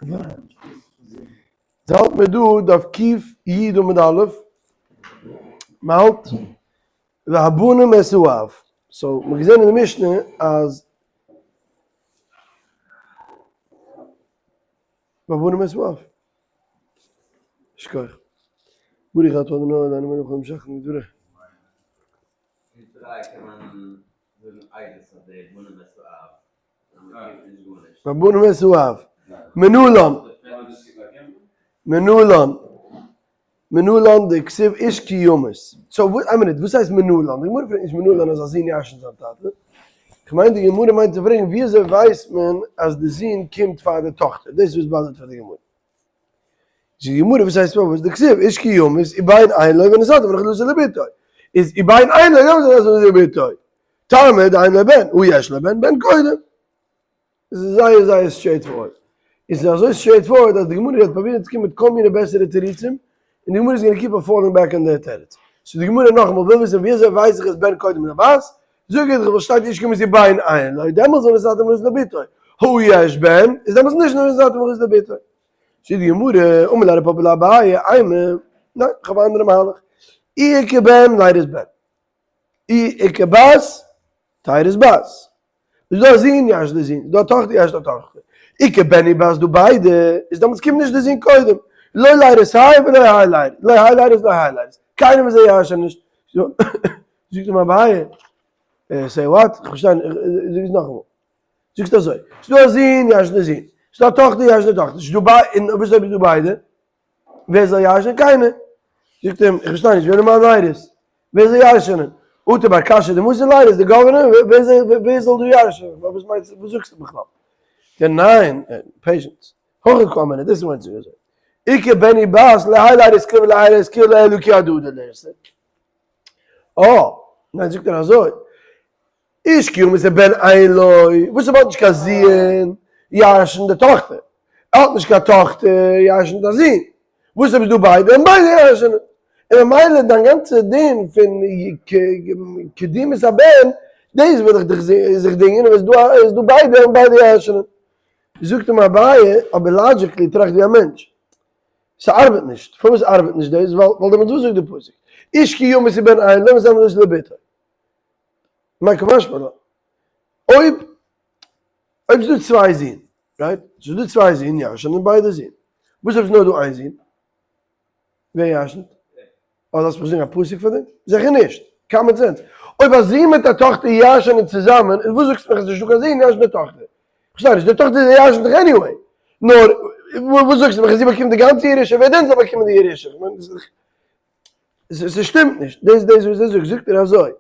האלט מיר דא דף קי"י עמוד א', מ'האלט והבנים את האב, so מ'האט געזען אין די משנה אז והבנים את האב. שכוח. ברוך אתה ה' אלוהינו מלך העולם שהכל נהיה בדברו. ווי דריי קען מען זאגן עדות אויף די בנים את האב? והבנים את האב. מנלן. מנלן. מנלן דכתיב איש כי ימות. so איין מינוט, וואס הייסט מנלן? די גמרא פרעגט נישט מנלן אז א זון ירש'נט זיין טאטע. כ'מיין די גמרא מיינט צו פרעגן ווי אזוי ווייסט מען אז די זון קומט פאר די טאכטער? דאס איז וואס bother ט פאר די גמרא. זאגט די גמרא וואס הייסט פארוואס דכתיב איש כי ימות ובן אין לו ונתתם נחלתו לבתו איז ובן אין לו ונתתם לבתו טעמא דאין לו בן הא יש לו בן בן קודם. עס איז זייער זייער straightforward. עס איז אזוי straightforward אז די גמרא גייט פרובירן צו קומען מיט כל מיני בעסערע תירוצים, און די גמרא איז gonna keep on falling back on די תירוץ. so די גמרא נאכאמאל וויל וויסן ווי אזוי ווייס איך אז בן קודם לבת, זאג איך ווייל שטייט איש כי ימות ובן אין לו, דעמאלטס ונתתם נחלתו לבתו. הא יש בן, איז דעמאלטס נישט ונתתם נחלתו לבתו. זאגט די גמרא, אמר ליה רב פפא לאביי, אימא, ניין, איך האב א אנדערע מהלך. אי איכא בן, לירות בן. אי איכא בת, תירות בת. איז דא א זון, ירש'ט די זון, איז דא א טאכטער, ירש'ט א טאכטער. איכא בן ובת דא ביידע, איז דעמאלטס קומט נישט די זון קודם. לא לירות האי ולא האי לירות, לא האי לירות לא האי לירות. קיינער פון זיי ירש'ען נישט. זאגט אים אביי, say what? איך פארשטיי נישט, זאג עס נאכאמאל. זאגסט אזוי, ס'איז דא א זון, ירש'ט די זון. ס'איז דא א טאכטער, ירש'ט די טאכטער. ס'איז דא ביי, און וואס אויב איז דא ביידע? ווער זאל ירש'נען? קיינער. זאגט אים, איך פארשטיי נישט, ווער איז מיין לירות? ווער זאל ירש'נען? אטו בר קשיא דמתא לירות, די governor? ווער זאל ווער זאל דא ירש'נען? וואס מיינסטו, וואס זאגסטו בכלל? זאגט ער, ניין, patience. הכי קאמינא, דאס מיינט זיך אזוי. איכא בן ובת, לא האי לירות כלום ולא האי לירות כלום אלא כי הדדי לירתו. אה, ניין זאגט ער אזוי. איש כי ימות ובן אין לו, וואס ער האט נישט קיין זוהן, ירש'ן די טאכטער, ער האט נישט קיין טאכטער, ירש'נט א זוהן, וואס אויב איז דא ביידע, און ביידע ירש'נען, און ממילא דיין גאנצע דין פון קדימת הבן, דאס וויל איך דיך זיך דינגען, אויב איז דא ביידע, און ביידע ירש'נען. זאגט אים אביי, אבער logically טראכט ווי א מענטש, ס'ארבעט נישט, פארוואס ארבעט נישט דאס, ווייל דעמאלטס וואס זאגט די פסוק, איש כי ימות ובן אין לו, ונתתם לבתו. מאי קא משמע לן? אויב אויב ס'איז דא צוויי זין, right? ס'איז דא צוויי זין, ירש'נען ביידע זין. וואס אויב ס'איז נאר דא איין זין? ווער ירש'נט? אה, דארפסט מיך זאגן א פסוק פאר דעם? זיכער נישט. common sense. אויב א זון מיט א טאכטער ירש'נען צוזאמען, איז וואס זאגסטו מיך אז ס'איז נישטא קיין זון, ירש'נט די טאכטער? כ'פארשטיי נישט, די טאכטער ירש'נט דאך anyway. נאר וואס זאגסטו מיך אז זי באקומט די גאנצע ירושה, ווער דען זאל באקומען די ירושה? כ'מיין, ס'שטימט נישט, דאס דאס וואס ער זאגט, זאגט ער אזוי,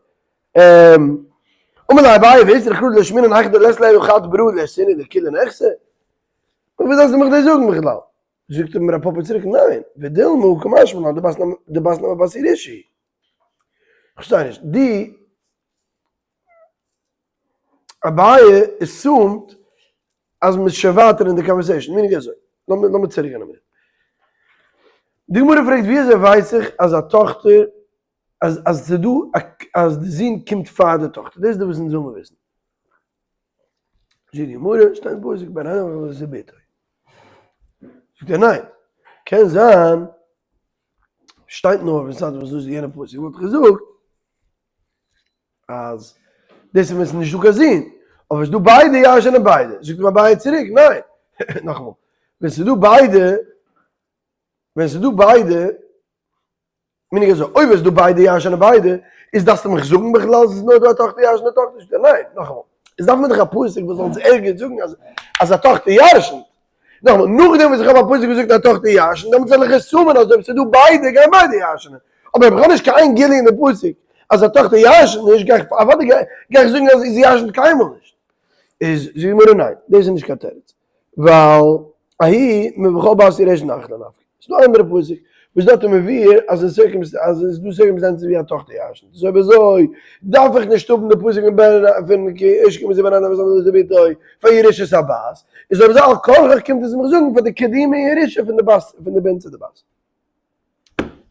אמר ליה אביי ואיצטריך קרא דלשמינן היכא דלית ליה חד ברא לירתינהו לכולהו נכסי, וואס דארפסטו מיך דאס זאגן בכלל? זאגט אים רב פפא צוריק, ניין, ודילמא קא משמע לן דבת נמי בת ירושה היא. כ'פארשטיי נישט, די אביי assume ט אז מ'איז שוין ווייטער אין די conversation, meaning אזוי, לאמיר לאמיר צוריק גיין א מינוט. די גמרא פרעגט ווי אזוי ווייס איך אז א טאכטער אז אז ס'איז דא א אז די זון קומט פאר די טאכטער, דאס איז די וואס אונז וויל מיר וויסן. זאגט די גמרא, שטייט אין פסוק בן אין לו לבתו. זאגט ער ניין, קען זיין שטייט נאר ווען ס'האט וואס דאס איז יענע פסוק וואלט איך געזאגט אז דאס איז ווען ס'איז נישטא קיין זון, אבער ס'איז דא ביידע ירש'ענען ביידע, זאגט אים אביי צוריק, ניין, נאכאמאל, ווען ס'איז דא ביידע, ווען ס'איז דא ביידע, meaning אזוי, אויב איז דא ביידע ירש'ענען ביידע, איז דארפסטו מיך זאגן בכלל אז ס'איז נאר דא א טאכטער ירש'נט די טאכטער, זאגט ער ניין, נאכאמאל, איז דארף מען דאך א פסוק וואס זאל אונז ערגעץ זאגן אז אז א טאכטער ירש'נט, נאכאמאל, נאכדעם וואס איך האב א פסוק וואס זאגט א טאכטער ירש'נט, דעמאלטס זאל איך assume ען אז אויב ס'איז דא ביידע גייען ביידע ירש'נען, אבער אויב איך האב נישט קיין גילוי אין די פסוק אז א טאכטער ירש'נט נישט, גיי איך אוודאי גיי איך זאגן אז זי ירש'נט קיינמאל נישט. איז זאגט די גמרא ניין, דאס איז נישט קיין תירוץ, ווייל ההיא מבכל בת ירשת נחלה נפקא. ס'איז דא אנדערע פסוק וואס דארט איז מבואר אז אין circumst אז עס איז דא circumstances ווי א טאכטער ירש'נט, איז אויב אזוי דארף איך נישט האבן די פסוק פון בן פון כי איש כי ימות ובן אין לו ונתתם לבתו פאר ירושת הבת, איז אויב אזוי על כרחך קומט עס מיך זאגן פאר די קדימה ירושה פון די בת פון די בן צו די בת.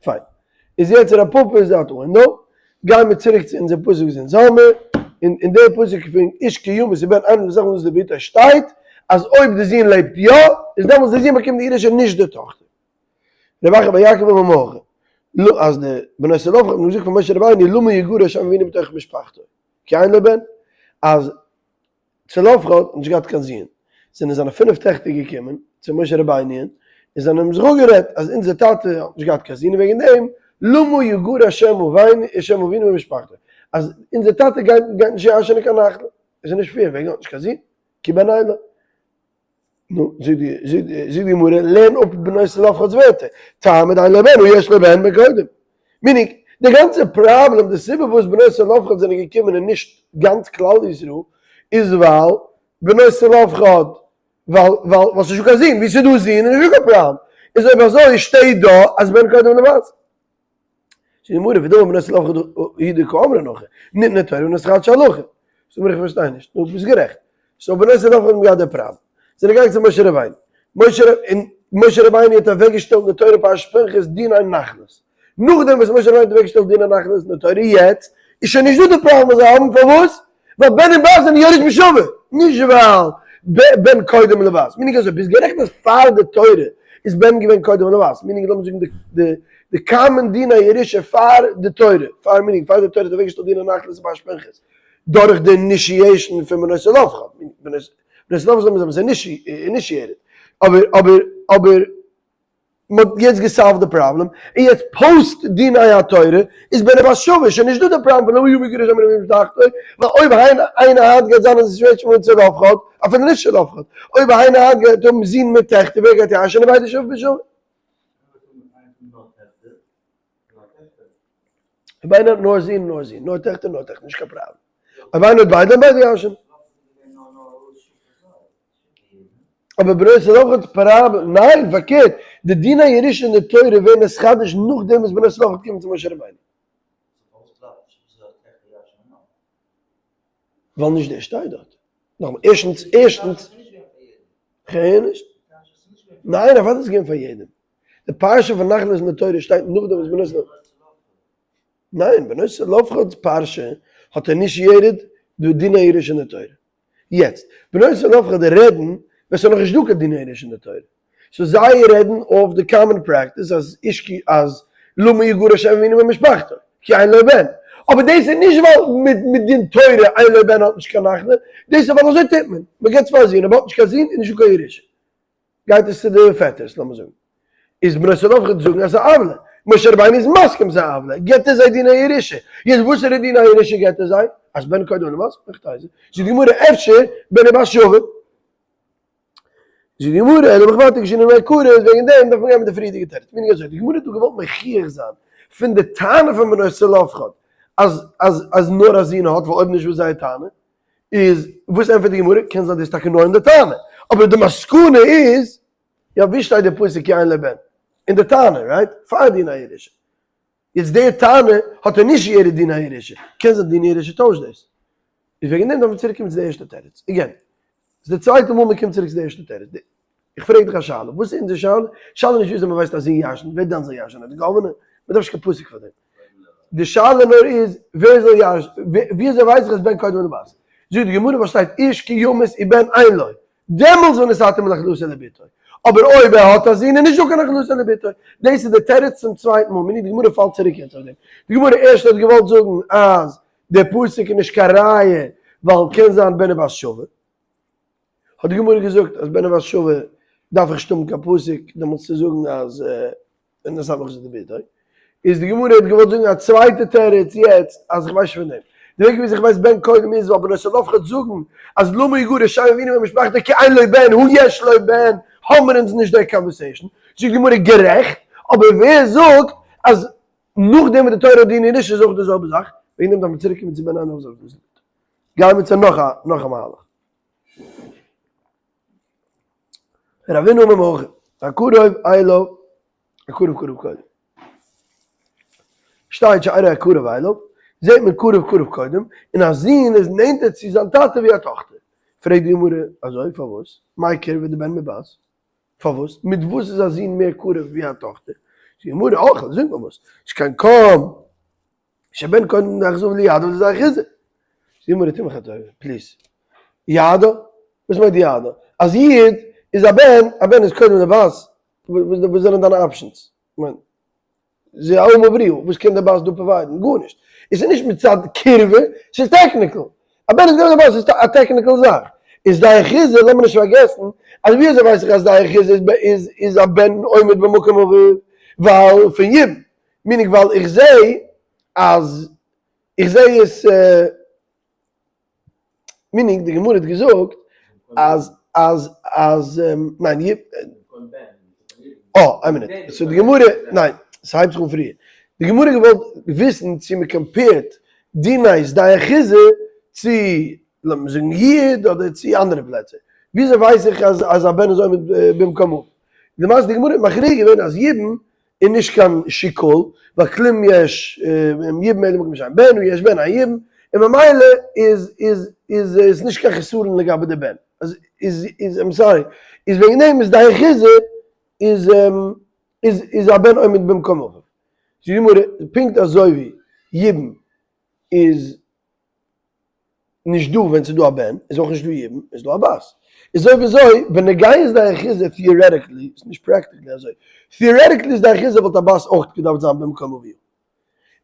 פיין. איז יעצט רב פפא איז out window, גייען מיר צוריק צו אונזער פסוק וואס אונז האמיר, און אין די פסוק פון איש כי ימות ובן אין לו ונתתם לבתו שטייט אז אויב די זון לעבט יא. איז דעמאלטס די זון באקומט די ירושה נישט די טאכטער. רב אחא בר יעקב אמר מהכא, לא אז די בנות צלפחד האבן געזאגט פאר משה רבינו למה יגרש אבינו בתוך משפחתו, כי אין לו בן, אז צלפחד האט נישט געהאט קיין זון, זענען זיינע פינף טעכטער געקומען צו משה רבינו'ן און זיי האבן זיך אפגערעדט אז אונזער טאטע האט נישט געהאט קיין זון און וועגן דעם למה יגרש שם אבינו במשפחתו, אז אונזער טאטע גייט גייט נישט ירש'ענען קיין נחלה, איז נישט פעיר וועגן ער האט נישט קיין זון, כי בן אין לו. נו, זאגט די גמרא, לערן אפ בנות צלפחד'ס ווערטער, טעמא דאין לו בן הא יש לו בן בן קודם. meaning, די גאנצע פראבלעם, די סיבה וואס בנות צלפחד זענען געקומען און נישט גאנץ כלל ישראל, איז ווייל בנות צלפחד, ווייל ווייל ס'איז נישטא קיין זון, ווי ס'איז דא זון איז נישטא קיין פראבלעם. איז אויב אזוי שטייט דא אז בן קודם לבת. זאגט די גמרא, ודילמא בנות צלפחד הוא דקאמרן הכי, ניתנה תורה ונתחדשה הלכה. זאגט די גמרא איך פארשטיי נישט, נו ביסט גערעכט. so בנות צלפחד האבן געהאט די פראבלעם. זענען געגאנגען צו משה רבינו. משה און משה רבינו האט אוועקגעשטעלט אין די תורה פרשת פנחס דיני נחלות. נאכדעם וואס משה רבינו האט אוועקגעשטעלט דיני נחלות אין די תורה יעצט איז שוין נישט דא די פראבלעם וואס זיי האבן, פארוואס? ווייל בן און בת זענען יורש בשווה, נישט ווייל בן קודם לבת, meaning אזוי, ביסט גערעכט אז פאר די תורה איז בן געווען קודם לבת, meaning לאמיר זאגן די די common דיני ירושה פאר די תורה, פאר meaning פאר די תורה האט אוועקגעשטעלט דיני נחלות אין פרשת פנחס, דורך די initiation פון בנות צלפחד, בנות צלפחד האבן זיי initiated, אבער אבער אבער. מען האט יעצט גע solve ט די פראבלעם, און יעצט post דיני התורה איז בן ובת שווה, שוין נישט דא די פראבלעם פון למה יגרש שם אבינו ממשפחתו, ווייל אויב איינער היינט גייט זיין אין די situation פון צלפחד, אפילו נישט צלפחד, אויב איינער היינט גייט האבן זין מיט טעכטער ווער גייט ירש'ענען ביידע שווה בשווה? אויב איינער האט נאר זין נאר זין, נאר טעכטער נאר טעכטער, נישט קיין פראבלעם. אויב איינער האט ביידע ביידע ירש'ענען. אבער בנות צלפחד'ס פראבלעם, ניין פארקערט, די דיני ירושה אין די תורה ווערן נתחדש נאכדעם וואס בנות צלפחד קומען צו משה רבינו. ווייל נישט דער שטייט דארט. נאכאמאל, ערשטנס, ערשטנס, כ'הער נישט. ניין, אוודאי איז עס געווען פאר יעדעם. די פרשה פון נחלות אין די תורה שטייט נאכדעם וואס בנות צלפחד. ניין, בנות צלפחד'ס פרשה האט initiated די דיני ירושה אין די תורה. יעצט, בנות צלפחד רעדן ווען ס'איז נאכנישט דא קיין דיני ירושה אין די תורה. so זיי רעדן אויף די common practice אז איש כי אז למה יגרש שם אבינו ממשפחתו כי אין לו בן. אבער דאס איז נישט ווייל מיט דין תורה אין לו בן האט נישט קיין נחלה, דאס איז ווייל אזוי טוט מען, מ'געבט פאר א זון אויב האט נישט קיין זון איז נישטא קיין ירושה. גייט עס צו די פעטערס לאמיר זאגן איז בנות צלפחד זאגן אז ס'איז א עוולה, משה רבינו איז מסכים ס'איז א עוולה, געבט ער זיי דיני ירושה, יעצט וואסערע דיני ירושה געבט ער זיי? אז בן קודם לבת, מאכט אייזן, זאגט די גמרא אפשר בן ובת שווה, זאגט די גמרא אלא מחמת כשאינו מעיקרא איז וועגן דעם דארף מען גיין מיט די פריערדיגע תירוץ, meaning אזוי, די גמרא האט דא געוואלט מוכיח זיין פון די טענה פון בנות צלפחד אז אז אז נאר א זון האט, ווייל אויב נישט וואס זייער טענה? איז וואס ענטפערט די גמרא? קען זיין דאס איז טאקע נאר אין די טענה, אבער די מסקנא איז, יא ווי שטייט די פסוק כי אין לו בן? אין די טענה, right? פאר דיני ירושה. יעצט די טענה האט ער נישט יעדע דיני ירושה, קען זיין דיני ירושה טוישט דאס. איז וועגן דעם דארף מען צוריק קומען צו די ערשטע תירוץ. again, ס'איז די צווייטע מאל מען קומט צוריק צו די ערשטע תירוץ. איך פרעג דיך א שאלה, וואס איז אונזער שאלה? שאלה איז נישט וויאזוי מען ווייסט אז זי ירש'נט, ווער דן זאל ירש'נען, די governor? מען דארף נישט קיין פסוק פאר דעם. די שאלה נאר איז ווער זאל ירש'נען, וויאזוי ווייס איך אז בן קודם לבת? זאגט די גמרא וואס שטייט איש כי ימות ובן אין לו, דעמאלטס ונתתם נחלתו לבתו, אבער אויב ער האט א זון איז נישט דא קיין נחלתו לבתו. דאס איז די תירוץ צום צווייטן מאל, meaning די גמרא פאלט צוריק יעצט אויף דעם. די גמרא ערשט האט געוואלט זאגן אז דער פסוק איז נישט קיין ראיה ווייל קען זיין בן ובת שווה. האט די גמרא געזאגט אז בן ובת שווה דארף איך נישט האבן קיין פסוק דעמאלטס צו זאגן אז ונתתם נחלתו לבתו, איז די גמרא האט געוואלט זאגן א צווייטע תירוץ יעצט אז איך ווייס שוין פון דעם, די וועג וויאזוי איך ווייס בן קודם איז ווייל בנות צלפחד זאגן אז למה יגרש שם אבינו ממשפחתו כי אין לו בן הא יש לו בן האמער אונז נישט די conversation, זאגט די גמרא גערעכט, אבער ווער זאגט אז נאכדעם וואס די תורה האט דיני ירושה איז אויך די זעלבע זאך, וועגן דעם דארף מען צוריק קומען צו בן אין אויף זאגט דאס נישט. גייען מיר צו נאך א נאך א מהלך. רבינא אמר מהכא, הקרוב אליו, הקרוב קרוב קודם. שטייט שארו הקרוב אליו, זעט מען קרוב קרוב קודם, און א זון איז נענטער צו זיין טאטע ווי א טאכטער. פרעגט די גמרא, אזוי פארוואס? מאי קירבה דבן מבת? פארוואס? מיט וואס איז א זון מער קרוב ווי א טאכטער? זאגט די גמרא, אויך, זאג פארוואס? שכן קם שבן קודם נחזור לידו וזה אחיזה. זי מיר טו מיך א טובה, please. ידו? וואס מיינט ידו? אז איד איז א בן, א בן איז קודם די בת, וואס זענען דיינע options? כ'מיין, זי א אמה בריאה, וואס קען די בת דא provide ן? גארנישט. עס איז נישט מצד קירבה, ס'איז technical. א בן איז קודם די בת איז א technical זאך. איז שדה אחוזה, לאמיר נישט פארגעסן, אז ווי אזוי ווייס איך אז שדה אחוזה איז איז א בן עומד במקום אביו? ווייל פון יבום. meaning ווייל איך זע אז איך זע עס. meaning די גמרא האט געזאגט אז אז אז ניין יב אה איין מינוט so די גמרא ניין ס'הייבט זיך אן פריער די גמרא האט געוואלט וויסן צו מ'compare ט דיני שדה אחוזה צו לאמיר זאגן יעוד אדער צו אנדערע פלעצער וויאזוי ווייס איך אז אז א בן איז עומד במקומו למעשה די גמרא האט מכריע געווען אז יבום איז נישט קיין שיקול, ווייל כלום יש יבום אלא במקום שאין בן, ויש בן אין יבום, און ממילא איז איז איז עס נישט קיין חסרון לגבי די בן. אז איז איז I'm sorry, איז וועגן דעם איז שדה אחוזה איז איז איז א בן עומד במקום אביו. זאגט די גמרא, פונקט אזוי ווי יבום איז נישט דא ווען ס'איז דא א בן, איז אויך נישט דא יבום, איז דא א בת. איז אויב אזוי, בנוגע שדה אחוזה theoretically, איז נישט practically אזוי, theoretically שדה אחוזה וואלט א בת אויך געדארפט זיין במקום אביה.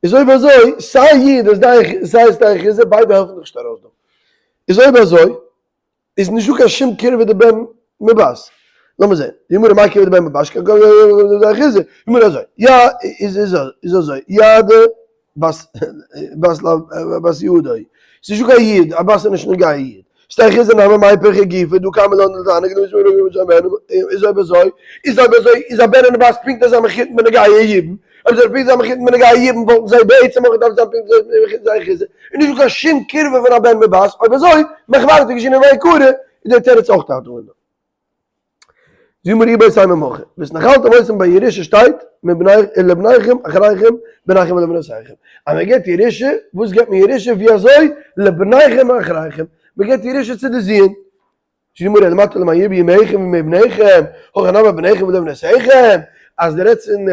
איז אויב אזוי, סיי יעוד און סיי שדה אחוזה ביידע העלפן זיך נישט ארויס דא. איז אויב אזוי, איז נישט דא קיין שום קירבה די בן מבת. לאמיר זען, די גמרא מאי קירבה דבן מבת, שדה אחוזה, גמרא אזוי, יא איז איז אזוי, יד בת בת בת יהודה היא, ס'איז נישטא קיין יעוד, א בת איז נישט נוגע יעוד, שדה אחוזה נמי מאי פירכא גופא דהא קיימא לן דתניא איז אויב אזוי, איז אויב אזוי איז א בן און א בת פונקט אזא מחותן בנוגע יבום, אויב זיי זענען פונקט אזא מחותן בנוגע יבום וואלטן זיי בעצם אויך געדארפט זיין פונקט אזוי מחותן שדה אחוזה, איז נישטא קיין שום קירבה פון א בן מבת, אויב אזוי מחוורתא כשאינו מעיקרא, איז דער תירוץ אויך טאטע און. זאג מיר איבער סיי ממחה, והתנחלתם אותם ביי ירושה שטייט לבניכם אחריכם בניכם ולבנותיכם, אז מען געבט ירושה, וואס געבט מען ירושה, ווי אזוי, לבניכם אחריכם, מען געבט ירושה צו די זוהן, זאג מיר אלמטה למען ירבו ימיכם וימי בניכם, הכא נמי בניכם ולבנותיכם, אז די רעדסט פון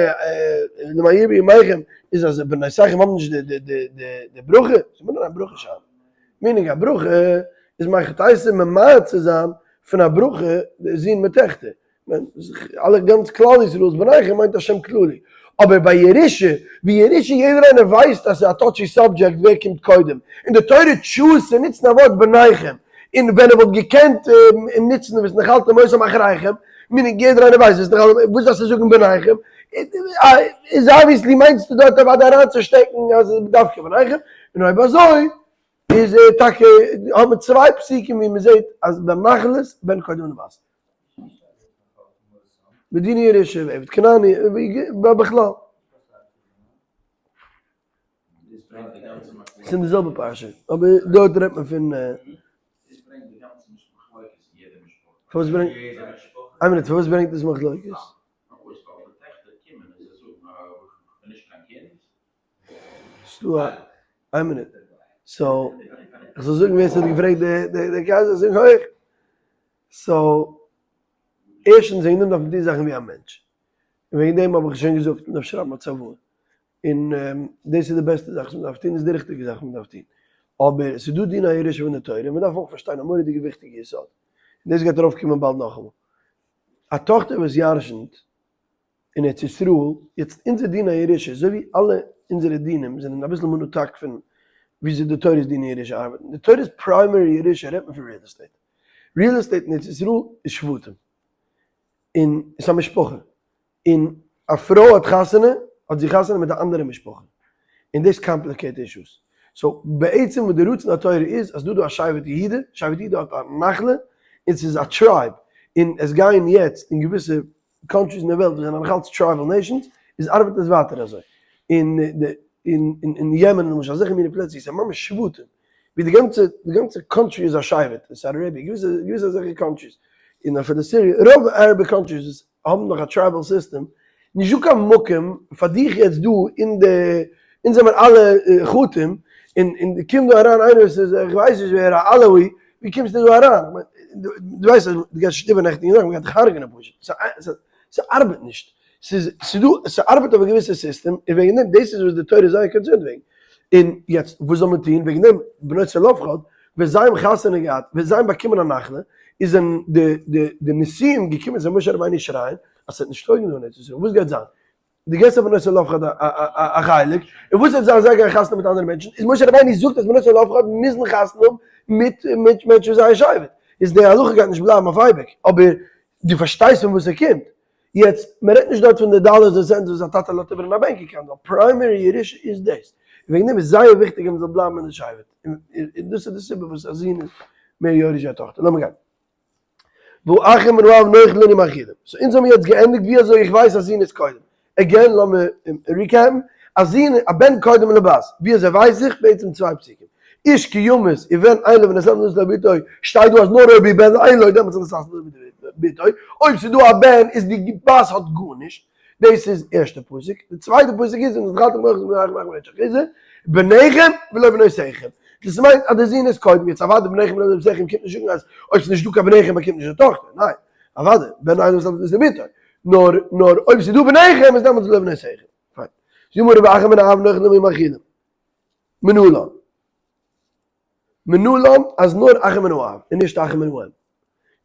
למען ירבו ימיכם איז אז בנותיכם האבן נישט די ברכה, זאג מיר נאר א ברכה שם. meaning א ברכה איז מהיכא תיתי ממעט צו זיין פון א ברכה די זין מיט טעכטער, אלע גאנץ כלל ישראל איז בניכם מיינט א שם כללי, אבער ביי ירושה, ווי ירושה יעדער איינער ווייסט אז ס'איז א touchy subject ווער קומט קודם, און די תורה choose צו נוצן א ווארט בניכם, און ווען ער וואלט געקענט נוצן והתנחלתם אותם אחריכם, meaning יעדער איינער ווייסט והתנחלתם, וואס דארפסטו זאגן בניכם, איז obviously מיינסטו דארט אוודאי אריינצושטעקן אז דווקא בניכם, און אויב אזוי איז טאקע האט מען צוויי פסוקים ווי מען זעט אז בנחלת בן קודם לבת. בדיני ירושה ועבד כנעני בכלל. ס'איז די זעלבע פרשה אבער דארט רעדט מען פון. פארוואס ברענגט איין מינוט פארוואס ברענגט עס מחלוקת? ס'דא א, איין מינוט, so, איך זאל זאגן ווער ס'האט געפרעגט די די קשיא, זאג הויך, so, ערשטנס וועגן דעם דארף מען טון זאכן ווי א מענטש, און וועגן דעם האב איך שוין געזאגט מ'דארף שרייבן א צוואה, און דאס איז די בעסטע זאך וואס מ'דארף טון, איז די ריכטיגע זאך וואס מ'דארף טון, אבער ס'איז דא דיני הירושה פון די תורה, און מ'דארף אויך פארשטיין א מורא'דיגע וויכטיגע יסוד, און דאס גייט ארויפקומען באלד נאכאמאל, א טאכטער וואס ירש'נט אין ארץ ישראל, יעצט אונזער דין הירושה, אזוי ווי אלע אונזערע דינים זענען אביסל מנותק פון וויאזוי די תורה'ס דיני ירושה ארבעטן, די תורה'ס primary ירושה רעדט מען פון real estate, real estate אין ארץ ישראל איז שבטים, און עס איז א משפחה, און א פרוי האט חתונה, האט זי חתונה מיט א אנדערע משפחה, און דאס complicate issues, so בעצם וואס די רצון התורה איז, אז דא דא א שבט יהודה, שבט יהודה האט א נחלה, און ס'איז א tribe, און עס גייען יעצט אין געוויסע countries אין די וועלט וואס זענען נאכאלץ tribal nations, איז ארבעט עס ווייטער אזוי. אין די אין אין יעמען למשל אזעלכע מיני פלעצער ווי ס'איז ממש שבטים, ווי די גאנצע די גאנצע country איז א שבט, אין Saudi Arabia, געוויסע געוויסע אזעלכע countries, און אפילו סיריע, רוב Arab countries וואס האבן נאך א tribal system, נישט דא קיין מקום פאר דיך יעצט דא אין די, אונז זעמער אלע חטים, און און קומט דא אריין איינער וואס איז איך ווייס נישט ווער, א אלאווי, ווי קומסטו דא אריין? דו ווייסט אז דו גייסט נישט איבערנעכטיגן נאכט, מ'גייט דיך הרג'נען פשוט. ס'ארבעט נישט. ס'איז ס'דא, ס'ארבעט אויף א געוויסע סיסטעם, און וועגן דעם, דאס איז וואס די תורה איז זייער concerned וועגן. און יעצט, וואס זאל מען טון? וועגן דעם, בנות צלפחד, ווען זיי האבן חתונה געהאט, ווען זיי האבן באקומען א נחלה, איז זענען די די די נשיאים געקומען צו משה רבינו שרייען אז ס'וועט נישט טויגן דא אין ארץ ישראל, וואס גייט זיין? דו געבסט פאר בנות צלפחד א חלק, און וואס וועט זיין זיי גייען חתונה מיט אנדערע מענטשן, איז משה רבינו זאגט אז בנות צלפחד מוזן חתונה האבן מיט מיט מענטשן פון זייער שבט, איז די הלכה גייט נישט בלייבן אויף אייביג, אבער דו פארשטייסט פון וואס ער קומט. יעצט, מען רעדט נישט דארט פון די דאלערס און סענטס וואס א טאטע לאזט איבער אין א bank account, ווייל primary ירושה איז דאס. און וועגן דעם איז זייער וויכטיג אז מען זאל בלייבן אין די שבט. און דאס איז די סיבה וואס א זון איז מער יורש ווי א טאכטער. לאמיר גיין. והאחים מן האב נוחלין ומאכילין. so אונז האבן יעצט געענדיגט ווי אזוי איך ווייס א זון איז קודם. again לאמיר recap ן. א זון, א בן קודם לבת. ווי אזוי ווייס איך? בעצם צוויי פסוקים. איש כי ימות ובן אין לו ונתתם את לבתו, שטייט דא אז נאר אויב ובן אין לו דעמאלטס איז נתתם לבתו. אויב ס'איז דא א בן איז די בת האט גארנישט. דאס איז ערשטע פסוק. די צווייטע פסוק איז ונתחלתם אוכל בניכם אחים בני שחיזה, בניכם ולא בנותיכם. דאס מיינט אז די זון איז קודם, יעצט אוודאי בניכם ולא בנותיכם קומט נישט זאגן אז אויב ס'איז נישט דא קיין בניכם באקומט נישט די טאכטער, ניין, אוודאי, בן אין לו איז די ביתו, נאר נאר אויב ס'איז דא בניכם איז דעמאלטס ולא בנותיכם. פיין. זאג מיר רבי אחא מן האב נוחלין ומאכילין. מנלן. מנלן אז נאר אחים מן האב און נישט אחים מן האם.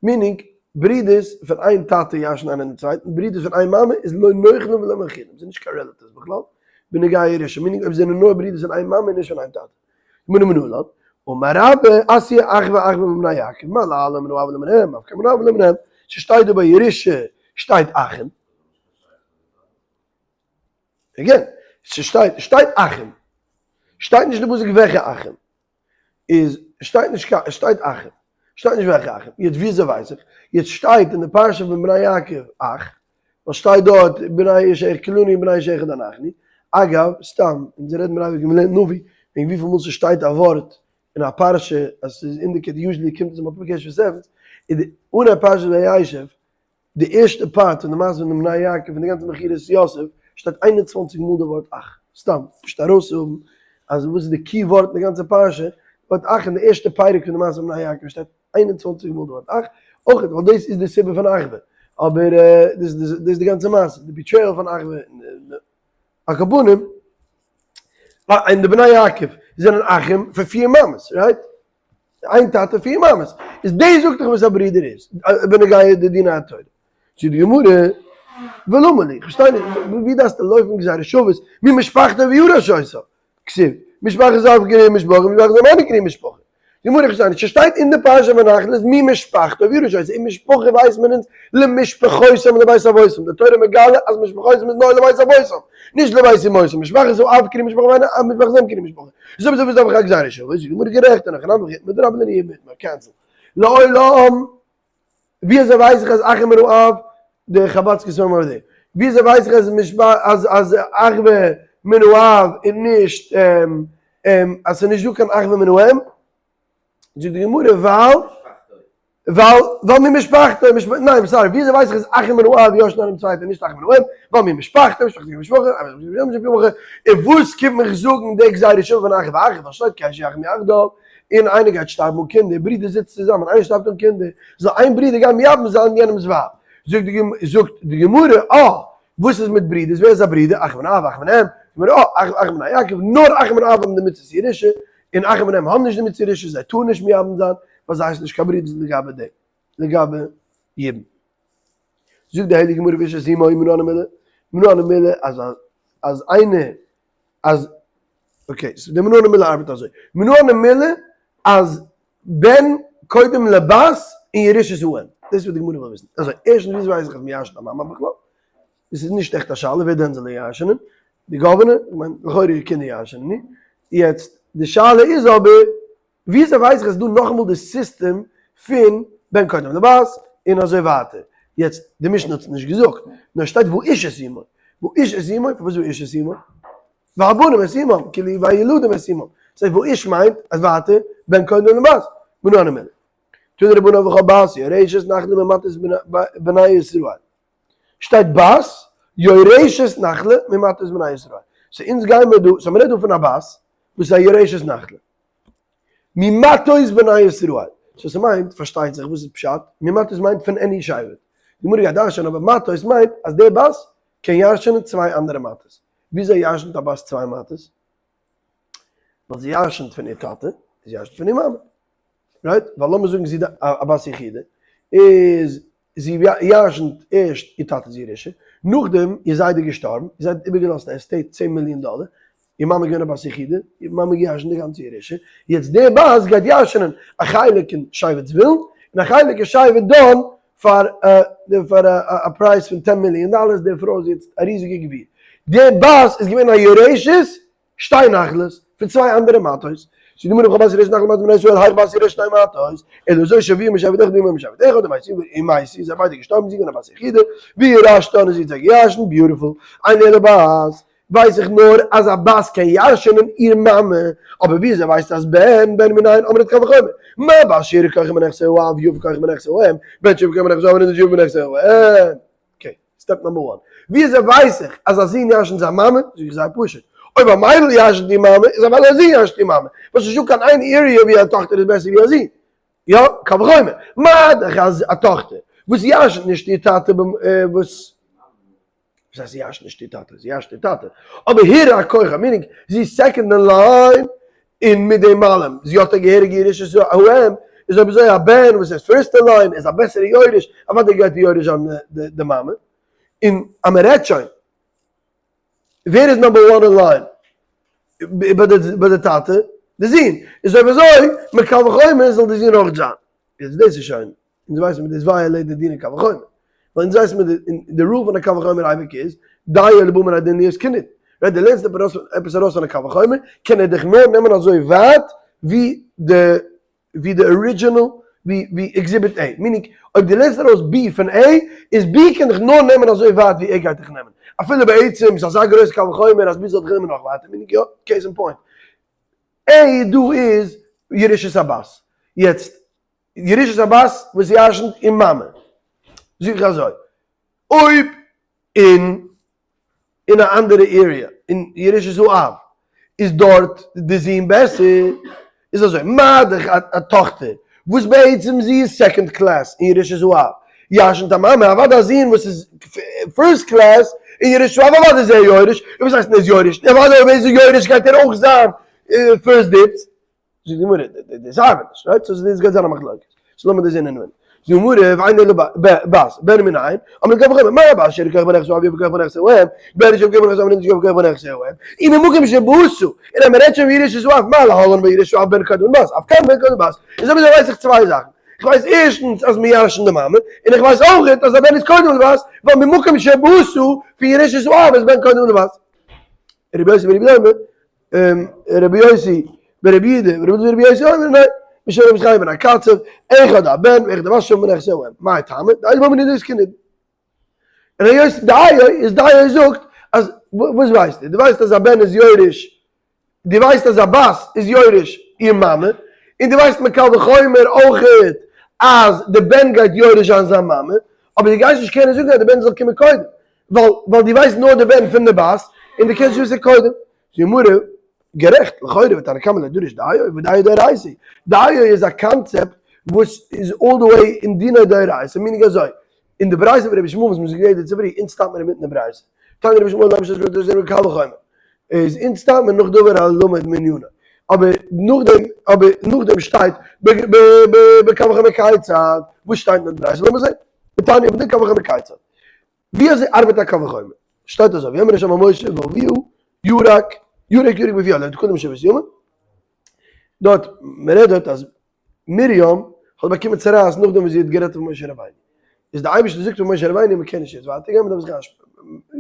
meaning, ברידערס פון איין טאטע ירש'ן איינער דעם צווייטן, ברידערס פון איין מאמע איז לא נוחלין ולא מאכילין, זיי זענען נישט קיין relatives בכלל, בנוגע ירושה, meaning אויב זיי זענען נאר ברידערס פון איין מאמע און נישט פון איין טאטע. גמרא מנלן, אמר רבה, אתיא אחוה אחוה מבני יעקב, מה להלן מן האב ולא מן האם, אף כאן מן האב ולא מן האם, ס'שטייט דא ביי ירושה שטייט אחים. again, ס'שטייט, שטייט אחים. שטייט נישט די פסוק וועלכע אחים. איז שטייט נישט קיין, שטייט אחים. שטייט נישט וועלכע אחים. יעצט וויאזוי ווייס איך? יעצט שטייט אין די פרשה פון בני יעקב אח, ווייל שטייט דארט בני איש אחד כולנו בני איש אחד אנחנו. אגב, סתם, אונז רעדן מיר אייביג אין נביא, וועגן וויפיל מאל ס'שטייט א ווארט אין א פרשה אז ס'איז indicate usually קומט עס אין multiplication פון sevens, איז די אנהייב פרשת וישב די ערשטע part פון די מעשה פון די בני יעקב פון די גאנצע מכירת יוסף שטייט 21 מאל די ווארט אח, סתם פשוט ארויסצוהאבן אז וואס איז די key ווארט אין די גאנצע פרשה, די ווארט אח אין די ערשטע פרק פון די מעשה פון בני יעקב שטייט 21 מאל די ווארט אח, אויך ווייל דאס איז די סיבה פון אחווה, אבער דאס איז די גאנצע מעשה, די betrayal פון אחווה על כל פנים, און די בני יעקב זענען אחים פון פיר מאמעס, right? איין טאטע פיר מאמעס, איז דאס זאגט דאך וואס א ברודער איז, בנוגע די דיני התורה. זאגט די גמרא, ולמה לי, כ'פארשטיי נישט, ווי דארפסטו לויפן גזירה שוות, ממשפחתו וירש אותה, כתיב, משפחת אב קרויה משפחה, משפחת אם אינה קרויה משפחה. די גמרא, כ'פארשטיי נישט, ס'שטייט אין די פרשה פון נחלות ממשפחתו וירש אותה, און משפחה ווייסט מען אונז למשפחותם לבית אבותם, די תורה מגלה אז משפחותם איז נאר לבית אבותם, נישט לבית אמותם, משפחת האב קרויה משפחה ואין משפחת אם קרויה משפחה. איז אויב אזוי וואס דארף איך א גזירה שווה? איז די גמרא גערעכט אין הכי נמי וכי מדרבה לנ י מיט cancel. לעולם, ווי אזוי ווייס איך אז אחים מן האב, די חבדסקי ספרים אויף דעם, ווי אזוי ווייס איך אז משפ אז אז אחווה מן האב איז נישט אז ס'איז נישט דא קיין אחווה מן האם? זאגט די גמרא ווייל ווייל ווייל ממשפחתו משפ ניין sorry וויאזוי ווייס איך אז אחים מן האב ירש'ן איינעם צווייטן נישט אחים מן האם ווייל ממשפחתו משפחתו משפחה משפחה און וואס קומט מיך זאגן די גזירה שוה פון אחי ואחי ווייל שטייט כי אחים יחדיו און איינער גייט שטארבן אן קינדער ברידער זיצן צוזאמען איינער שטארבט אן קינדער זאל איין ברודער גיין מייבם זיין יענעמס ווייב זאגט די זאגט די גמרא אה וואס איז מיט ברידערס ווער איז א ברודער אחים מן האב אחים מן האם גמרא אה אחים בני יעקב נאר אחים מן האב האבן די מצות ירושה און אחים מן האם האבן נישט די מצות ירושה זיי טארן נישט מייבם זיין ווייל זיי הייסן נישט קיין ברידערס לגבי דעם, לגבי יבום. זאגט די הייליגע גמרא והאיש את אמו מנא הני מילי, מנא הני מילי אז אז איינער אז okay so די מנא הני מילי ארבעט אזוי, מנא הני מילי אז בן קודם לבת אין ירושת האם, דאס איז וואס די גמרא וויל וויסן, אזוי ערשטנס וויאזוי ווייס איך אז מ'ירש'נט א מאמע בכלל? דאס איז נישט עכט א שאלה ווער דען זאל איר ירש'נען, די governor? כ'מיין לכאורה איר קינדער ירש'נען איר, יעצט די שאלה איז אבער וויאזוי ווייס איך אז דא נאכאמאל די סיסטעם פון בן קודם לבת און אזוי ווייטער, יעצט די משנה האט עס נישט געזאגט, נאר שטייט והאיש את אמו, והאיש את אמו, פארוואס והאיש את אמו? והבנים את אמם, כאילו והילדים את אמם, סאו והאיש מיינט אז ווייטער בן קודם לבת, מנא הני מילי. תנו רבנן וכל בת יורשת נחלה ממטות בני ישראל, שטייט בת יורשת נחלה ממטות בני ישראל, so אונז גיימער דא, so מ'רעדט דא פון א בת וואס איז א יורשת נחלה. ממטות בני ישראל. so ס'מיינט, פארשטייט זיך, וואס איז פשט? ממטות מיינט פון any שבט. די גמרא גייט דרש'ענען אבער מטות מיינט אז דער בת קען ירש'ענען צוויי אנדערע מטות. וויאזוי ירש'נט א בת צוויי מטות? ווייל זי ירש'נט פון איר טאטע, און זי ירש'נט פון איר מאמע. right? ווייל לאמיר זאגן זי איז א בת יחידה. איז זי ירשנט ערשט איר טאטע'ס ירושה, נאכדעם איר זיידע געשטארבן, איר זיידע האט איבערגעלאזט א estate צען מיליאן דאלער, איר מאמע איז געווען א בת יחידה, איר מאמע האט געירשנט די גאנצע ירושה, יעצט די בת גייט ירשנען א חלק אין שבט זבולון, און א חלק אין שבט דן פאר פאר א פרייז פון ten מיליאן דאלער, די פרוי איז יעצט א ריזיגע גביר. די בת איז געווען א יורשת שתי נחלות פון צוויי אנדערע מטות, זאגט די גמרא וכל בת יורשת נחלה ממטות בני ישראל היאך בת יורשת שתי מטות, אלא זו שאביה משבט אחד ואמה משבט אחד ומתו ומתו זיי ביידע געשטארבן זי געווען א בת יחידה וירשתן און זי האט זיי געירשנט, beautiful, אין אלא בת, ווייס איך נאר אז א בת קען ירשענען איר מאמע, אבער ווי אזוי ווייסטו אז בן בן מנין אמרת קל וחומר, מה בת שהורע כוחה מנכסי האב יפה כוחה מנכסי האם, בן שיפה כוחו מנכסי האב אינו יפה מנכסי האם. okay, step number one. ווי אזוי ווייס איך אז א זון ירשנט זיין מאמע? זאג איך זייער פשוט. אויב א מיידל ירשנט איר מאמע, איז אוודאי א זון ירשנט איר מאמע. ווייל ס'נישטא קיין איין area ווי א טאכטער איז בעסער ווי א זון. יא, קל וחומר. מה דאך אז א טאכטער וואס ירשנט נישט איר טאטע וואס. וואס הייסט זי ירשנט נישט איר טאטע? זי ירשנט איר טאטע. אבער הורע כוחה, meaning זי איז second אין line, און מיט דעם אלעם, זי האט א געהעריגע ירושת האם, איז אויב אזוי א בן וואס איז first אין line איז א בעסערע יורש, אוודאי גייט די יורש זיין די מאמע. און אז מען רעדט שוין, ווער איז number one אין line ביי די טאטע? די זון. איז אויב אזוי, מקל וחומר זאל די זון אויך זיין. יעצט דאס איז שוין אונז ווייסן מיר דאס violate די דיני קל וחומר, ווייל אונז ווייסן מיר די rule פון א קל וחומר אייביג איז, דיו לבא מן הדין להיות כנין, right די לערנסט עפעס ארויס פון א קל וחומר, קען ער דיך נאר נעמען אזוי ווייט ווי די ווי די original ווי ווי exhibit A, meaning אויב די לערנסט ארויס B פון A, איז B קען דיך נאר נעמען אזוי ווייט ווי A גייט דיך נעמען, אפילו בעצם איז אזא גרויס קל וחומר אז B זאל דיך נעמען נאך ווייטער, meaning יא, case in point. A דא איז ירושת הבת, יעצט ירושת הבת וואס ירשנט איר מאמע, זאג איך אזוי, אויב אין אין א אנדערע area אין ירושת האב איז דארט די זון בעסער, איז אזוי, מה דאך א טאכטער וואס בעצם זי איז second class אין ירושת האב ירשנט א מאמע, אוודאי א זון וואס איז first class אין ירושת האב אוודאי איז ער יורש, און וואס הייסט ער איז יורש, אוודאי אויב ער איז יורש גייט ער אויך זיין first dibs. זאגט די גמרא, דאס ארבעט נישט, right? so דאס גייט זיין א מחלוקת. so לאמיר דאס זען אין א מינוט. זאגט די גמרא, ואין אלא בת, בן מנין, אמרת קל וחומר, מה בת שהורע כוחה בנכסי האב יפה כוחה בנכסי האם, בן שיפה כוחו בנכסי האב אינו יפה כוחו בנכסי האם, און ממקום שבאתה, און אז מען רעדט שוין בירושת האב, מה להלן בירושת האב בן קודם בת, אף כאן בן קודם בת, איז אויב אזוי ווייס איך צוויי זאכן, איך ווייס ערשטנס אז מיר ירש'ן די מאמע, און איך ווייס אויך אז א בן איז קודם לבת, ווייל ממקום שבאתה פון ירושת האב איז בן קודם לבת. רבי יוסי ברבי יהודה אומר, רבי יוסי ברבי יהודה, רבי יהודה ברבי יוסי אומר, ניין, משום רבי חיים בן הקצב, אחד הבן ואחד הבת שווין בנכסי האם, מאי טעמא? דיו לבא מן הדין כנין. רבי יוסי דיו איז דיו זאגט אז וואס ווייסטו? דו ווייסט אז א בן איז יורש, דו ווייסט אז א בת איז יורש איר מאמע, און דו ווייסט מקל וחומר אויכעט אז די בן גייט יורש זיין זיין מאמע, אבער דו גייסט נישט קענען זאגן אז די בן זאל קומען קודם, ווייל ווייל דו ווייסט נאר די בן פון די בת, און דו קענסט נישט וויסן קודם. די גמרא, גערעכט, לכאורה ותנא קמא לא דריש דיו, ודיו דאורייתא. דיו איז א קאנצעפט וואס איז all the way אין דינא דאורייתא, meaning אזוי, אין די ברייתא פון רבי ישמעאל וואס מ'איז געגאנגען די צופרי, אונז stop מיר אינמיטן די ברייתא. תנא רבי ישמעאל למה שתשמע תשמע קל וחומר. איז אונז stop מיר נאך דבר הלמד מענינו. אבער נאכדעם, אבער נאכדעם שטייט ב ב ב בקל וחומר כיצד, וואס שטייט אין די ברייתא? לאמיר זען. דתניא בדין קל וחומר כיצד. ווי אזוי ארבעט א קל וחומר? שטייט אזוי, ויאמר ה' אל משה ואביה ירק, ירק ירק בפיה, לא תקדם שבעת ימים. דארט, מען רעדט דארט אז מרים האט באקומען צרעת נאכדעם וואס זי האט גערעדט אויף משה רבינו. איז די אייבערשטער זאגט פאר משה רבינו מען קען נישט יעצט ווייטער גיין, מען דארף זיך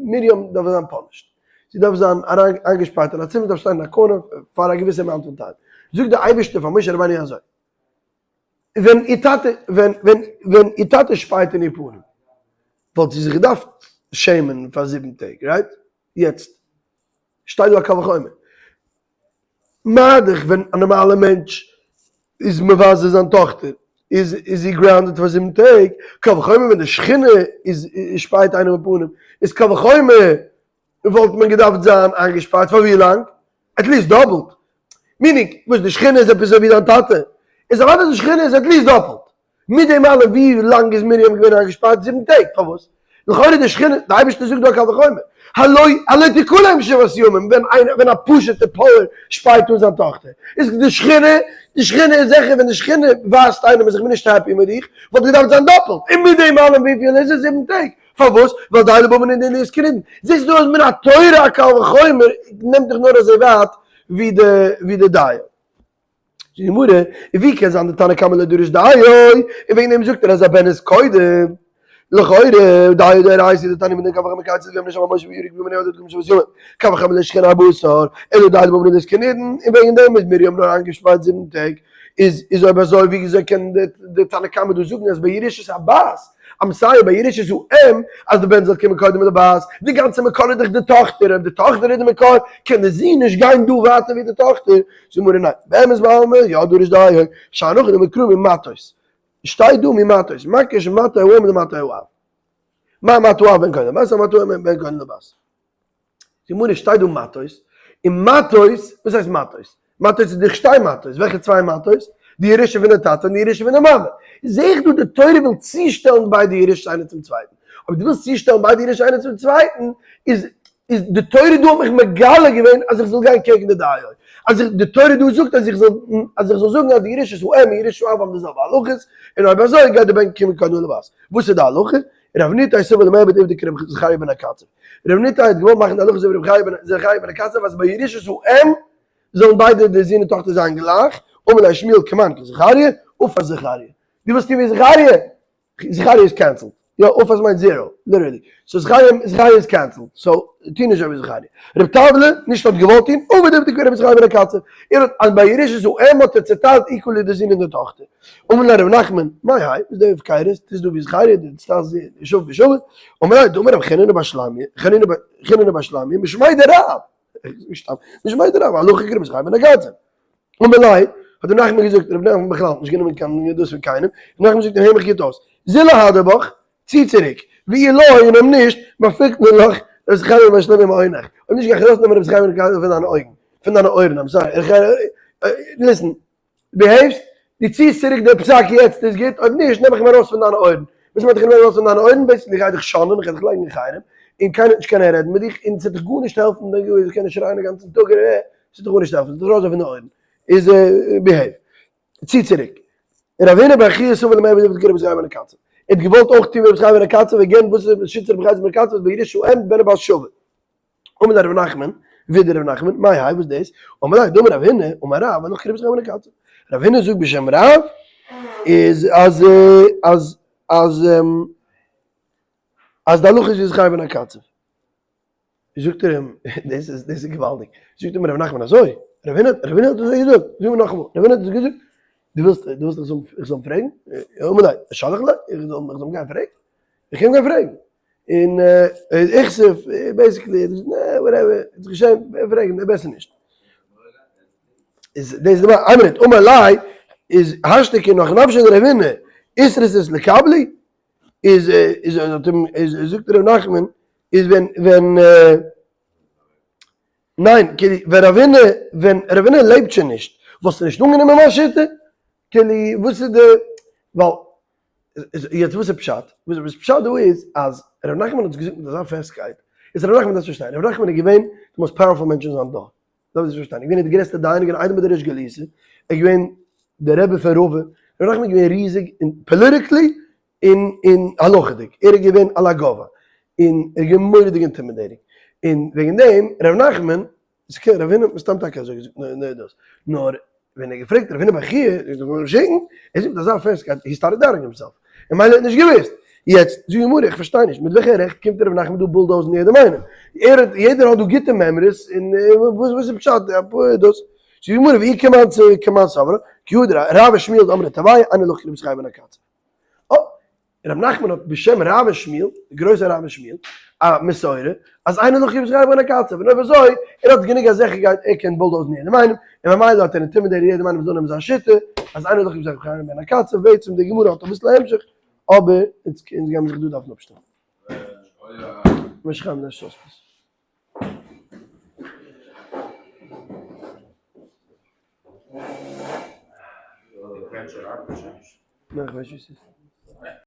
מרים דארף זיין punished. זי דארף זיין אריין איינגעשפארט אין א צימער, דארף שטיין אין א corner פאר א געוויסע amount פון time. זאגט די אייבערשטער פאר משה רבינו אזוי, ווען איר טאטע, ווען, ווען, ווען איר טאטע שפייט אין איר פנים, וואלט זי זיך געדארפט שעמען פאר זיבן טעג, right? יעצט, שטייט דא א קל וחומר. מה דאך ווען א נארמאלע מענטש איז מבזה זיין טאכטער, איז, איז זי grounded פאר זיבן טעג, קל וחומר ווען די שכינה איז, שפייט איינעם אין פנים, איז קל וחומר וואלט מען געדארפט זיין איינגעשפארט פאר ווי לאנג? at least דאפלט. meaning, וואס די שכינה איז עפעס אזוי ווי דיין טאטע? איז אוודאי די שכינה איז at least דאפלט. מיט דעם אלעם ווי לאנג איז מרים געווען איינגעשפארט? זיבן טעג. פארוואס? לכאורה די שכינה, די אייבערשטער זאגט דא א קל וחומר, הלא הלא תכלם שבעת ימים, ווען איינער, ווען א פשוט'ע פויער שפייט אן זיין טאכטער, איז די שכינה, די שכינה איז זיכער ווען די שכינה ווייזט איינעם אז איך בין נישט happy מיט דיך, וואלט געדארפט זיין דאפלט, און מיט דעם אלעם וויפיל איז עס? זיבן טעג, פארוואס? ווייל די אלע בנים און די קינדער, זעסט דא אז מן התורה א קל וחומר נעמט דיך נאר אזוי ווייט ווי די ווי די דיעה. זאגט די גמרא, און ווי קען זיין די תנא קמא לא דריש דיו, און וועגן דעם זאגט ער אז א בן איז קודם, לכאורה, דיו דאורייתא דתניא מיט דעם קל וחומר כיצד יאמר שם משה וירק ויאמר נעמד עד חמשה ימים, קל וחומר לשכן הבשר, אלא דיו דבא מנדות כנדון, און וועגן דעם איז מרים נאר איינגעשפארט זיבן טעג, איז איז אויב אזוי ווי אזוי קען די תנא קמא דא זאגן אז ביי ירושת הבת, אמסייע ביי ירושת האם, אז די בן זאל קומען קודם די בת, די גאנצע מקור איז דאך די טאכטער, אויב די טאכטער איז די מקור, קען די זון נישט גיין דא ווייטער ווי די טאכטער, זאגט גמרא ניין, באמת בעלמא יא דריש דיו, שאני הכא דמקרא ממטות, שטייט דא ממטות, מקיש מטה האם למטה האב, מה מטה האב בן קודם לבת, מה מטה האם בן קודם לבת. די גמרא שטייט דא מטות, און מטות, וואס הייסט מטות? מטות איז דאך שתי מטות, וועלכע צוויי מטות? די ירושה פון די טאטע און די ירושה פון די מאמע. זעה איך דא די תורה וויל צושטעלן ביידע ירושות איינער צום צווייטן. אויב דו ווילסט צושטעלן ביידע ירושות איינער צום צווייטן, איז איז די תורה דא האט מיך מגלה געווען אז איך זאל גיין קעגן די דיו. אז איך די תורה דא זאגט אז איך זאל אז איך זאל זאגן אז די ירושת האם און ירושת האב האבן די זעלבע הלכות, און אויב אזוי גייט די בן קומען קודם לבת. וואס איז די הלכה? רב ניתאי סבר למיעבד עובדא כרבי זכריה בן הקצב. רב ניתאי האט געוואלט מאכן די הלכה אזוי ווי רבי זכריה בן הקצב אז ביי ירושת האם זאלן ביידע די זון און טאכטער זיין גלייך, אמר ליה שמואל כמאן כזכריה, אפס זכריה. דו ווילסט טון ווי זכריה? זכריה איז cancelled. יא, אפס מיינט zero, literally. so זכריה, זכריה איז cancelled. so טו נישט אזוי ווי זכריה. רב טבלא, נישט האט געוואלט טון, עבד עובדא כרבי זכריה בן הקצב. ער האט, אז ביי ירושת האם האט ער צעטיילט equally די זון און די טאכטער. אמר ליה רב נחמן, מאי האי, וואס די הפקרות, טוסט דא ווי זכריה, די צטלסט די שווה בשווה, אמר ליה, דאמר רב חיננא בר שלמיה, חיננא בר שלמיה, משמיה דרב, משמיה דרב, הלכה כרבי זכריה בן הקצב. אמר ליה, האט רב נחמן געזאגט, רב נחמן בכלל האט נישט גענומען קיין דאס פון קיינעם, רב נחמן זאגט אים הער מיך גוט אויס, זיל אהדר בך, צי צוריק, ואי לא, און אויב נישט, מפיקנא לך רבי זכריה בר שלמיה מעונך, אויב נישט גיי איך ארויסנעמען רבי זכריה בן הקצב פון דיינע אויגן, פון דיינע אויערן, I'm sorry, listen, behave סט, דו ציסט צוריק די פסק יעצט איז גוט, אויב נישט נעם איך אים ארויס פון דיינע אויערן. וואס מיינט איך נעם אים ארויס פון דיינע אויערן? basically איך גיי דיך שאנען, איך גיי דיך לייגן אין חרם, און קיינער וועט נישט קענען רעדן מיט דיך, און ס'וועט דיך גארנישט העלפן, דו קענסט שרייען א גאנצן טאג, ס'וועט דיך גארנישט העלפן, ס'וועט דיך ארויסווארפן פון די אויערן. איז behave. צי צוריק. רב הונא בר חייא סבר למיעבד עובדא כרבי זכריה בן הקצב. ער האט געוואלט אויך טון ווי רבי זכריה בן הקצב, again וואס איז שיטת רבי זכריה בן הקצב בירושה האם בן ובת שווה. אמר ליה רב נחמן, ווידער רב נחמן, מאי האי וואס איז דאס? אמר ליה דאמר רב הונא, אמר רב, הלכה כרבי זכריה בן הקצב. רב הונא זאגט בשם רב, איז אז אז אז אז די הלכה איז ווי זכריה בן הקצב. זאגט ער אים, דאס איז דאס איז געוואלדיג. זאגט אים רב נחמן אזוי, רב הונא רב הונא האט אזוי געזאגט, זאג מיר נאכאמאל, רב הונא האט אזוי געזאגט? דו ווילסט דו ווילסט איך זאל איך זאל אים פרעגן? אמר ליה, שלח ליה, איך זאל איך זאל אים גיין פרעגן? איך קען גיין פרעגן. און איכסוף, basically, ער זאגט נע, whatever, האט זיך געשעמט, פרעגן, בעסער נישט. איז דאס די איין מינוט, אמר ליה, איז השתא כי נח נפשיה דרב הונא, איתרסת לקבליה, איז איז האט אים, איז זאגט ר' נחמן, איז ווען ווען ניין, כאילו ווען רב הונא, ווען רב הונא לעבט שוין נישט, וואלסטו נישט אנגענומען מיין שיטה? כאילו וואס איז די, ווייל יעצט וואס איז פשט? וואס פשט דא איז אז ר' נחמן האט עס געזאגט מיט אזא פעסטקייט, איז ר' נחמן דארפסט פארשטיין, ר' נחמן איז געווען די most powerful מענטש אין זיין דור, דארפסט דאס פארשטיין, ער איז געווען די גרעסטע דיין, געווען איידעם ביי די ריש גלותא, ער איז געווען די רבי פון רבא, ר' נחמן איז געווען ריזיג אין politically און אין הלכה'דיג, ער איז געווען על הגובה, און ער איז געווען מורא'דיג intimidating, און וועגן דעם ר' נחמן ס'קען רב הונא האט מסתם טאקע אזוי געזאגט נאר דאס נאר ווען ער געפרעגט רב הונא בר חייא איז דאך געווארן שיקן ער זאגט אזא פעסטקייט he started doubting himself און מילא האט נישט געוואוסט יעצט זאג גמרא איך פארשטיי נישט מיט וועלכע רעכט קומט רב נחמן דא bulldoze ן יעדעם איינעם ער האט יעדער האט דא גוטע memories און וואס וואס איז פשט דאס זאג גמרא ואי כמאן כמאן סברא כי הא דרב ושמואל דאמרי תרוייהו אין הלכה כרבי זכריה בן הקצב. אה! ר' נחמן האט בשם רב ושמואל, די גרויסע רב ושמואל, א מסורה, אז אין הלכה כרבי זכריה בן הקצב, און אויב אזוי, ער האט גענוג א זיכערקייט ער קען bulldoze ן יעדעם איינעם, און ממילא האט ער intimidated יעדעם איינעם זאל נעמען זיין שיטה, אז אין הלכה כרבי זכריה בן הקצב, בעצם די גמרא האט אביסל א המשך, אבער אונז גיימיר זיך דא דארפן אפשטעלן.